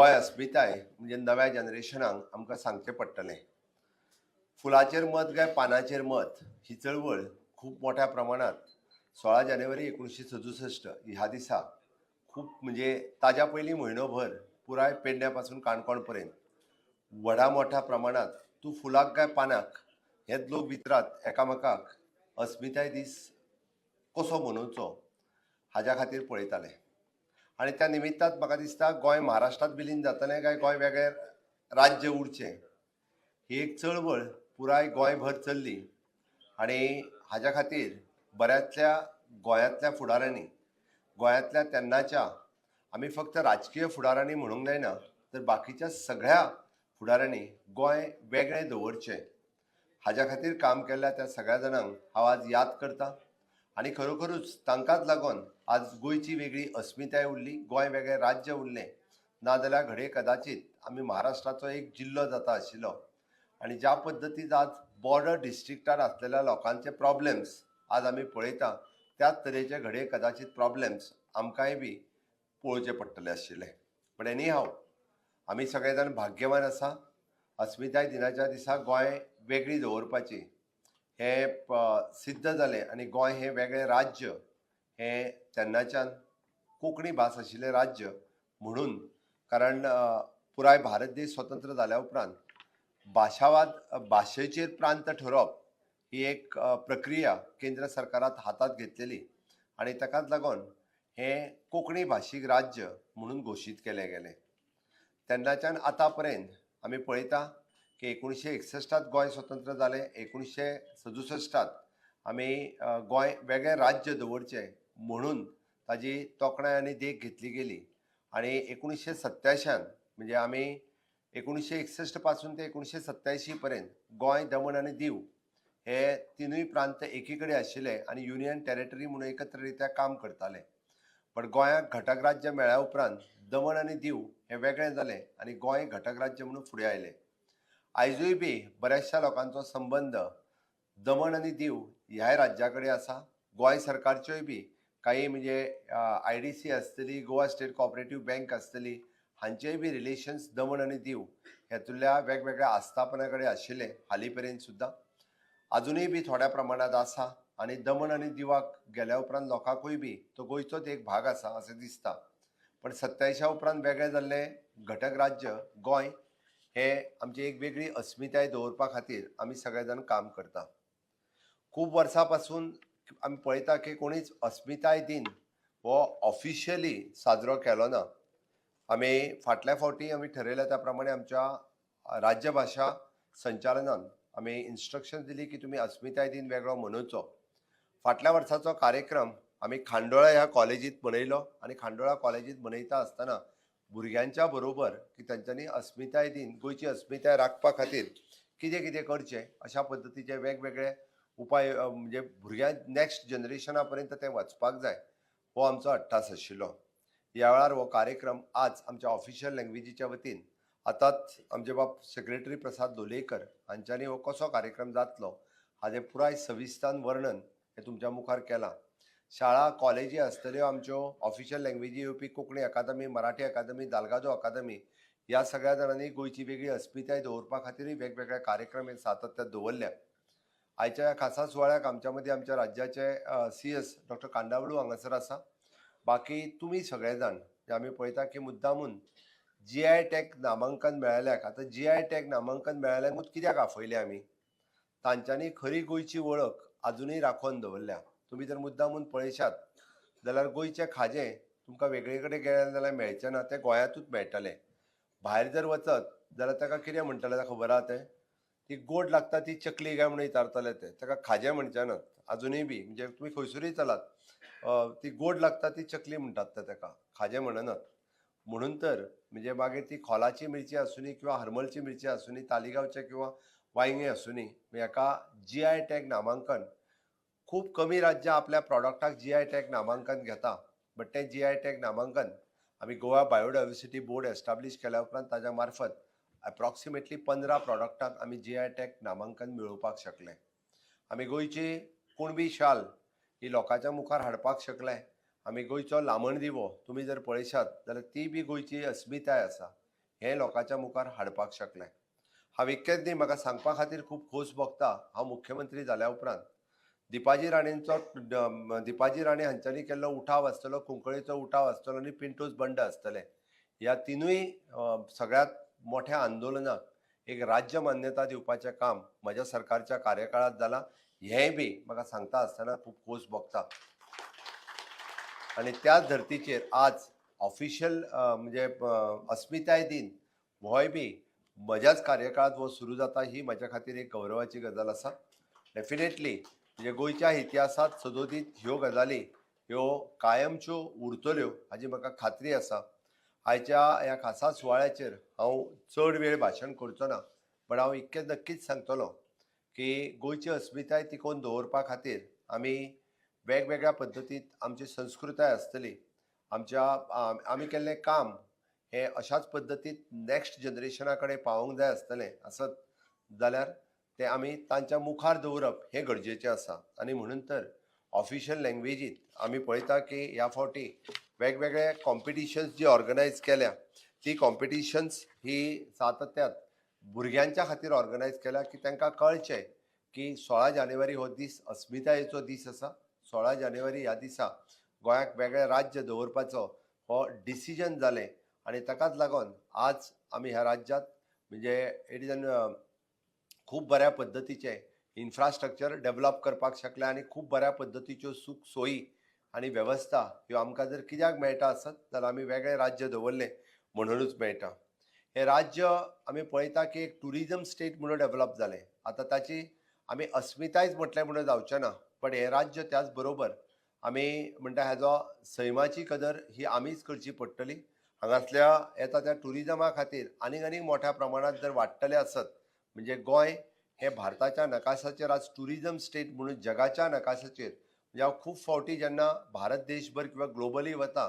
गोंय अस्मिताय म्हणजे नव्या जनरेशनाक आमकां सांगचें पडटलें. फुलाचेर मत काय पानाचेर मत ही चळवळ खूब मोठ्या प्रमाणात 16 जानेवारी 1967 ह्या दिसा खूब म्हणजे ताज्या पयलीं म्हयनोभर पुराय पेडण्या पासून काणकोण पर्यंत व्हडा मोठ्या प्रमाणात तूं फुलाक काय पानाक हेच लोक वितरात एकामेकाक अस्मिताय दीस कसो मनोवचो हाज्या खातीर पळयताले. आनी त्या निमित्तान म्हाका दिसता गोंय महाराष्ट्रांत विलीन जातलें काय गोंय वेगळें राज्य उरचें ही एक चळवळ पुराय गोंयभर चल्ली. आनी हाज्या खातीर बऱ्याचल्या गोंयांतल्या फुडाऱ्यांनी, गोंयांतल्या तेन्नाच्या, आमी फक्त राजकीय फुडाऱ्यांनी म्हणूंक जायना तर बाकीच्या सगळ्या फुडाऱ्यांनी गोंय वेगळें दवरचें हाज्या खातीर काम केल्ल्या त्या सगळ्या जाणांक हांव आज याद करता. आनी खरोखरूच तांकांच लागून आज गोंयची वेगळी अस्मिताय उरली, गोंय वेगळें राज्य उरलें. नाजाल्यार घडये कदाचीत आमी महाराष्ट्राचो एक जिल्लो जाता आशिल्लो. आनी ज्या पद्दतीन आज बॉर्डर डिस्ट्रिक्टार आसलेल्या लोकांचे प्रॉब्लेम्स आज आमी पळयता त्याच तरेचे घडये कदाचीत प्रॉब्लेम्स आमकांय बी पळोवचे पडटले आशिल्ले. बट एनी हाव, आमी सगळे जाण भाग्यवान आसा. अस्मिताय दिनाच्या दिसा गोंय वेगळी दवरपाची हें सिद्ध जालें आनी गोंय हें वेगळें राज्य हें तेन्नाच्यान कोंकणी भास आशिल्लें राज्य म्हणून, कारण पुराय भारत देश स्वतंत्र जाल्या उपरांत भाशावाद, भाशेचेर प्रांत ठरोवप ही एक प्रक्रिया केंद्र सरकारान हातांत घेतलेली आनी ताकाच लागून हें कोंकणी भाशीक राज्य म्हणून घोशीत केलें गेलें. तेन्नाच्यान आतां पर्यंत आमी पळयता की 1961 गोंय स्वतंत्र जालें, 1967 आमी गोंय वेगळें राज्य दवरचें म्हणून ताजी तोखणाय आनी देख घेतली गेली. आनी 1987 म्हणजे आमी 1961 पासून ते 1987 पर्यंत गोंय, दमण आनी दीव हे तिनूय प्रांत एकी कडेन आशिल्ले आनी युनियन टेरिटरी म्हणून एकत्र रित्या काम करताले. पण गोंयाक घटक राज्य मेळ्ळ्या उपरांत दमण आनी दीव हे वेगळें जालें आनी गोंय घटक राज्य म्हणून फुडें आयलें. आयजूय बी बऱ्याचशा लोकांचो संबंद दमण आनी दीव ह्याय राज्या कडेन आसा. गोंय सरकारच्योय बी काही म्हणजे IDC आसतली, गोवा स्टेट कॉपरेटीव बँक आसतली, हांचेय बी रिलेशन्स दमण आनी दीव हेतुल्या वेगवेगळ्या आस्थापना कडेन आशिल्ले हालीं पर्यंत सुद्दां आजुनूय बी थोड्या प्रमाणांत आसा. आनी दमण आनी दिवाक गेल्या उपरांत लोकांकूय बी तो गोंयचोच एक भाग आसा अशें दिसता. पण 87 उपरांत वेगळें जाल्लें घटक राज्य गोंय हे आमची एक वेगळी अस्मिताय दवरपा खातीर आमी सगळे जाण काम करता. खूब वर्सां पासून आमी पळयता की कोणीच अस्मिताय दिन हो ऑफिशियली साजरो केलो ना. आमी फाटल्या फावटी आमी ठरयल्या त्या प्रमाणे आमच्या राज्यभाशा संचालनान आमी इन्स्ट्रक्शन दिली की तुमी अस्मिताय दिन वेगळो मनोवचो. फाटल्या वर्साचो कार्यक्रम आमी खांडोळा ह्या कॉलेजींत मनयलो आनी खांडोळा कॉलेजींत मनयता आसतना भुरग्यांच्या बरोबर की तांच्यांनी अस्मिताय दिन, गोंयची अस्मिताय राखपा खातीर कितें कितें करचें अशा पद्दतीचे वेगवेगळे उपाय म्हणजे भुरग्यां नॅक्स्ट जनरेशना पर्यंत तें वचपाक जाय हो आमचो अट्टास आशिल्लो. ह्या वेळार हो कार्यक्रम आज आमच्या ऑफिशियल लँग्वेजीच्या वतीन आतांच आमचे बाब सेक्रेटरी प्रसाद लोलयेकर हांच्यांनी हो कसो कार्यक्रम जातलो हाजें पुराय सविस्तान वर्णन हें तुमच्या मुखार केलां. शाळा कॉलेजी आसतल्यो आमच्यो ऑफिशियल लँग्वेजी येवपी कोंकणी अकादमी, मराठी अकादमी, दालगादो अकादमी ह्या सगळ्या जाणांनी गोंयची वेगळी अस्मिताय दवरपा खातीरूय वेगवेगळे कार्यक्रम हे सातत्यात दवरल्या. आयच्या ह्या खासा सुवाळ्याक आमच्या मदीं आमच्या राज्याचे CS doctor Kandavalu हांगासर आसा. बाकी तुमी सगळे जाण जे आमी पळयता की मुद्दामून GI tag नामांकन मेळ्ळ्याक, आतां GI tag नामांकन मेळ्ळ्याकूच कित्याक आफयले आमी, तांच्यांनी खरी गोंयची वळख आजुनूय राखून दवरल्या. तुमी जर मुद्दामून पळयशात जाल्यार गोंयचें खाजें तुमकां वेगळे कडेन गेले जाल्यार मेळचें ना, तें गोंयांतूच मेळटलें. भायर जर वचत जाल्यार ताका कितें म्हणटले तें खबर आहा, तें ती गोड लागता ती चकली काय म्हणून विचारतले, ते ताका खाजें म्हणचे नात आजुनूय बी. म्हणजे तुमी खंयसरूय चलात, ती गोड लागता ती चकली म्हणटात ते, ताका खाजें म्हणनात. म्हणून तर म्हणजे मागीर ती खोलाची मिरची आसुनी किंवा हरमलची मिरची आसुनी, तालिगांवचे किंवा वांयगें आसुनी, हाका GI tag नामांकन खूब कमी राज्यां आपल्या प्रॉडक्टाक GI tag नामांकन घेता. बट तें GI tag नामांकन आमी गोवा बायोडायवर्सिटी बोर्ड एस्टाब्लीश केल्या उपरांत ताज्या मार्फत एप्रॉक्सिमेटली 15 प्रॉडक्टाक आमी GI tag नामांकन मेळोवपाक शकले. आमी गोंयची कुणबी शाल ही लोकांच्या मुखार हाडपाक शकले. आमी गोंयचो लामण दिवो तुमी जर पळयशात जाल्यार ती बी गोंयची अस्मिताय आसा. हें लोकांच्या मुखार हाडपाक शकलें. हांव इतकेंच न्ही, म्हाका सांगपा खातीर खूब खोस भोगता, हांव मुख्यमंत्री जाल्या उपरांत दिपाजी राणे हांच्यांनी केल्लो उठाव आसतलो, कुंकळीचो उठाव आसतलो आनी पिंटोज बंड आसतलें, ह्या तिनूय सगळ्यांत मोठ्या आंदोलनाक एक राज्य मान्यता दिवपाचें काम म्हज्या सरकारच्या कार्यकाळांत जालां, हेंय बी म्हाका सांगता आसतना खूब खोस भोगता. आनी त्याच धर्तीचेर आज ऑफिशियल म्हणजे अस्मिताय दिन होय बी म्हज्याच कार्यकाळांत हो सुरू जाता, ही म्हज्या खातीर एक गौरवाची गजाल आसा. डेफिनेटली म्हणजे गोंयच्या इतिहासांत सदोदीत ह्यो गजाली ह्यो कायमच्यो उरतल्यो हाजी म्हाका खात्री आसा. आयच्या ह्या खासा सुवाळ्याचेर हांव चड वेळ भाशण करचो ना, बट हांव इतकें नक्कीच सांगतलो की गोंयची अस्मिताय टिकोवन दवरपा खातीर आमी वेगवेगळ्या पद्दतींत आमची संस्कृताय आसतली, आमच्या आमी केल्लें काम हें अशाच पद्दतींत नॅक्स्ट जनरेशना कडेन पावोवंक जाय आसतलें आसत जाल्यार तें आमी तांच्या मुखार दवरप हें गरजेचें आसा. आनी म्हणून तर ऑफिशियल लँग्वेजींत आमी पळयता की ह्या फावटी वेगवेगळे कॉम्पिटिशन्स जी ऑर्गनायज केल्या ती कॉम्पिटिशन्स ही सातत्यात भुरग्यांच्या खातीर ऑर्गनायज केल्या की तांकां कळचें की 16 जानेवारी हो दीस अस्मितायेचो दीस आसा. 16 जानेवारी ह्या दिसा गोंयाक वेगळें राज्य दवरपाचो हो डिसिजन जालें आनी ताकाच लागून आज आमी ह्या राज्यांत म्हणजे it is an खूब बऱ्या पद्दतीचें इन्फ्रास्ट्रक्चर डेवलप करपाक शकले आनी खूब बऱ्या पद्दतीच्यो सूख सोयी आनी वेवस्था ह्यो आमकां जर कित्याक मेळटा आसत जाल्यार आमी वेगळें राज्य दवरलें म्हणुनूच मेळटा. हें राज्य आमी पळयता की एक ट्युरिजम स्टेट म्हणून डेवलप जालें. आतां ताची आमी अस्मितायच म्हटलें म्हणून जावचें ना, पण हें राज्य त्याच बरोबर आमी म्हणटा हेजो सैमाची कदर ही आमीच करची पडटली. हांगासल्या येता त्या ट्युरिजमा खातीर आनीक आनीक मोठ्या प्रमाणांत जर वाडटलें आसत म्हणजे गोंय हें भारताच्या नकाशाचेर आज ट्युरिजम स्टेट म्हणून जगाच्या नकाशाचेर, म्हणजे हांव खूब फावटी जेन्ना भारत देशभर किंवा ग्लोबली वता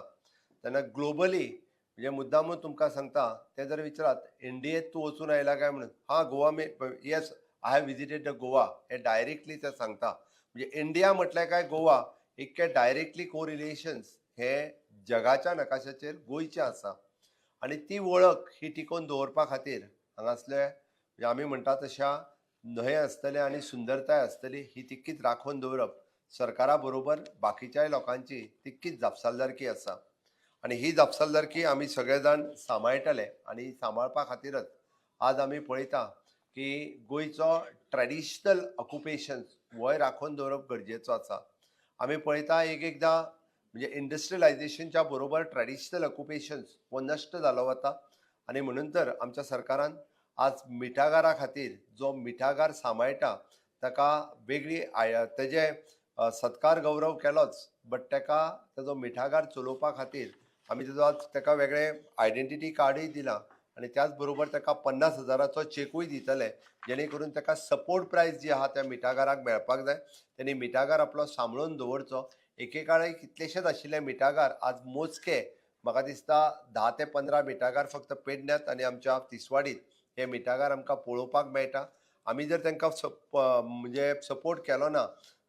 तेन्ना ग्लोबली म्हणजे मुद्दामून तुमकां सांगता, ते जर विचारात इंडियेंत तूं वचून आयला काय म्हणून, हां गोवा मे yes I have visited the Goa हें डायरेक्टली ते सांगता. म्हणजे इंडिया म्हटलें काय गोवा इतकें डायरेक्टली कोरिलेशन्स हे जगाच्या नकाशाचेर गोंयचें आसा आनी ती वळख ही टिकोवन दवरपा खातीर हांगासले म्हणजे आमी म्हणटा तशा न्हंय आसतले आनी सुंदरताय आसतली ही तितकीच राखून दवरप सरकारा बरोबर बाकीच्याय लोकांची तितकीच जापसालदारकी आसा आनी ही जापसालदारकी आमी सगळे जाण सांबाळटले. आनी सांबाळपा खातीरच आज आमी पळयता की गोंयचो ट्रेडिशनल ऑक्युपेशन्स होय राखून दवरप गरजेचो आसा. आमी पळयता एक एकदां म्हणजे इंडस्ट्रियलायझेशनच्या बरोबर ट्रेडिशनल ऑक्युपेशन्स हो नश्ट जालो वता आनी म्हणून तर आमच्या सरकारान आज मिठागारा खातीर जो मिठागार सांबाळटा ताका वेगळी तेजे सत्कार गौरव केलोच, बट ताका तेजो मिठागार चलोवपा खातीर आमी तेजो आज ताका वेगळें आयडेंटिटी कार्डूय दिलां आनी त्याच बरोबर ताका 50,000चो चेकूय दितले, जेणे करून ताका सपोर्ट प्रायस जी आहा त्या मिठागाराक मेळपाक जाय. तेणी मिठागार आपलो सांबाळून दवरचो. एकेकाळी कितलेशेच आशिल्ले मिठागार आज मोजके म्हाका दिसता 10 ते 15 मिठागार फक्त पेडण्यांत आनी आमच्या तिसवाडीत हे मिठागार आमकां पळोवपाक मेळटा. आमी जर तांकां म्हणजे सपोर्ट केलो ना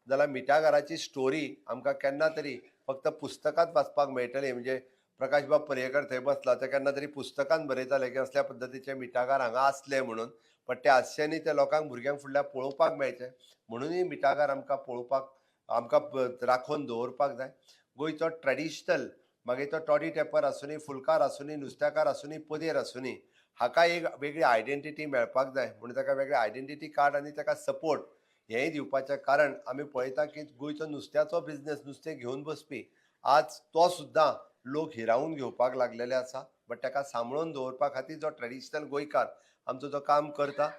जाल्यार मिठागाराची स्टोरी आमकां केन्ना तरी फक्त पुस्तकांत वाचपाक मेळटली. म्हणजे प्रकाशबाब पर्येकर थंय बसला, ते केन्ना तरी पुस्तकांत बरयताले की असल्या पद्दतीचे मिठागार हांगा आसले म्हणून, पण ते आसचे ते लोकांक भुरग्यांक फुडल्या पळोवपाक मेळचे म्हणूनय मिठागार आमकां पळोवपाक आमकां राखून दवरपाक जाय. गोंयचो ट्रेडिशनल मागीर तो टॉडी टेपर आसुनी, फुलकार आसुनी, नुस्त्याकार आसुनी, पदेर आसुनी, हाका एक वेगळी आयडेंटिटी मेळपाक जाय म्हणून ताका वेगळें आयडेंटिटी कार्ड आनी ताका सपोर्ट हेंय दिवपाचें. कारण आमी पळयता की गोंयचो नुस्त्याचो बिजनेस, नुस्तें घेवन बसपी आज तो सुद्दां लोक हिरावून घेवपाक लागलेले आसा. बट ताका सांबाळून दवरपा खातीर जो ट्रेडिशनल गोंयकार आमचो जो काम करता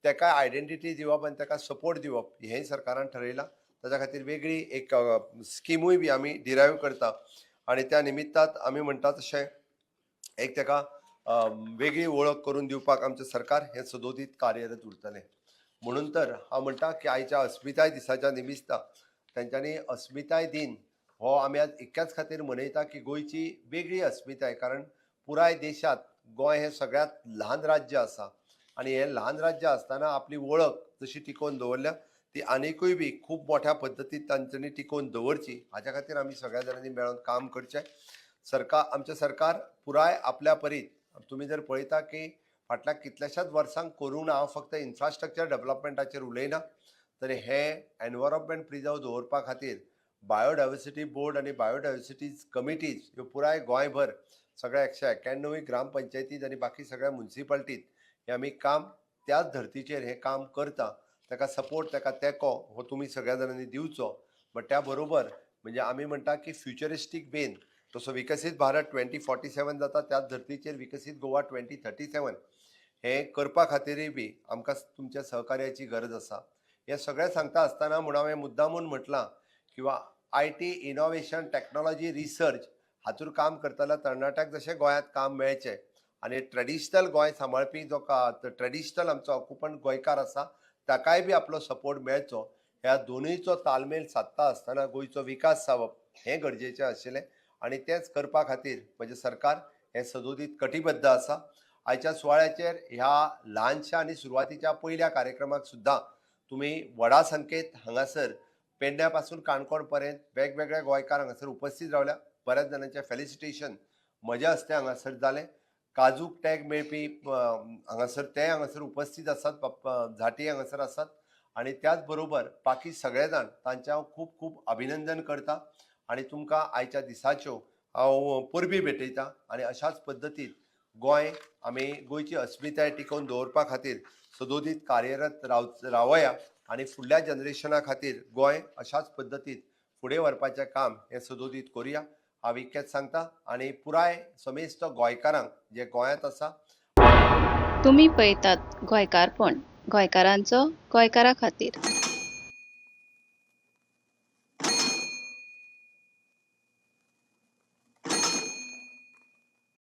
ताका आयडेंटिटी दिवप आनी ताका सपोर्ट दिवप हेंय सरकारान ठरयलां. ताच्या खातीर वेगळी एक स्किमूय बी आमी डिरायव करता आनी त्या निमित्तात आमी म्हणटा तशें एक ताका वेगळी वळख करून दिवपाक आमचें सरकार हें सदोदीत कार्यरत उरतलें. म्हणून तर हांव म्हणटा की आयच्या अस्मिताय दिसाच्या निमित्ता तेंच्यांनी अस्मिताय दिन हो आमी आज इतक्याच खातीर मनयता की गोंयची वेगळी अस्मिताय, कारण पुराय देशांत गोंय हें सगळ्यांत ल्हान राज्य आसा आनी हें ल्हान राज्य आसतना आपली वळख जशी टिकोवन दवरल्या ती आनिकूय बी खूब मोठ्या पद्दतीन तांच्यांनी टिकोवन दवरची हाज्या खातीर आमी सगळ्या जाणांनी मेळोन काम करचें. सरकार आमचें सरकार पुराय आपल्या परीत तुमी जर पळयता की फाटल्या कितल्याशाच वर्सांक करूंक ना, हांव फक्त इन्फ्रास्ट्रक्चर डेवलपमेंटाचेर उलयना, तर हे एनवायरमेंट प्रिजर्व दवरपा खातीर बायोडायवर्सिटी बोर्ड आनी बायोडायवर्सिटी कमिटीज ह्यो पुराय गोंयभर सगळ्या 191 ग्रामपंचायतीत आनी बाकी सगळ्या मुन्सिपाल्टीत हे आमी काम त्याच धर्तीचेर हें काम करता. ताका सपोर्ट, ताका तेंको हो तुमी सगळ्या जाणांनी दिवचो. बट त्या बरोबर म्हणजे आमी म्हणटा की फ्युचरिस्टीक वेन तसो विकसीत भारत 2047 जाता, त्याच धर्तीचेर विकसीत गोवा 2037 हें करपा खातीरय बी आमकां तुमच्या सहकार्याची गरज आसा. हें सगळें सांगता आसतना म्हूण हांवें मुद्दामून म्हटलां किंवा IT, innovation, technology, research हातूंत काम करतल्या तरणाट्याक जशें गोंयांत काम मेळचें आनी ट्रेडिशनल गोंय सांबाळपी जो का ट्रेडिशनल आमचो ऑक्युपंट गोंयकार आसा ताकाय बी आपलो सपोर्ट मेळचो, ह्या दोनूयचो तालमेल सादता आसतना गोंयचो विकास जावप हें गरजेचें आशिल्लें आनी तेंच करपा खातीर म्हजें सरकार हें सदोदीत कटिबद्ध आसा. आयच्या सुवाळ्याचेर ह्या ल्हानशा आनी सुरवातीच्या पयल्या कार्यक्रमाक सुद्दां तुमी व्हडा संख्येत हांगासर पेडण्या पासून काणकोण पर्यंत वेगवेगळे गोंयकार हांगासर उपस्थित रावल्या. बऱ्याच जाणांचें फेलिसिटेशन म्हज्या हस्ते हांगासर जालें. काजूक टॅग मेळपी हांगासर ते हांगासर उपस्थित आसात, बाप्पा झाटी हांगासर आसात आनी त्याच बरोबर बाकी सगळे जाण तांचें हांव खूब खूब अभिनंदन करता आनी तुमकां आयच्या दिसाच्यो हांव परबीं भेटयतां आनी अशाच पद्दतीन गोंय आमी गोंयची अस्मिताय टिकोवन दवरपा खातीर सदोदीत कार्यरत रावया आनी फुडल्या जनरेशना खातीर गोंय अशाच पद्दतीन फुडें व्हरपाचें काम हें सदोदीत करुया, हांव इतकेंच सांगता आनी पुराय समेस्त गोंयकारांक जे गोंयांत आसा. तुमी पळयतात गोंयकारपण, गोंयकारांचो गोंयकारा खातीर.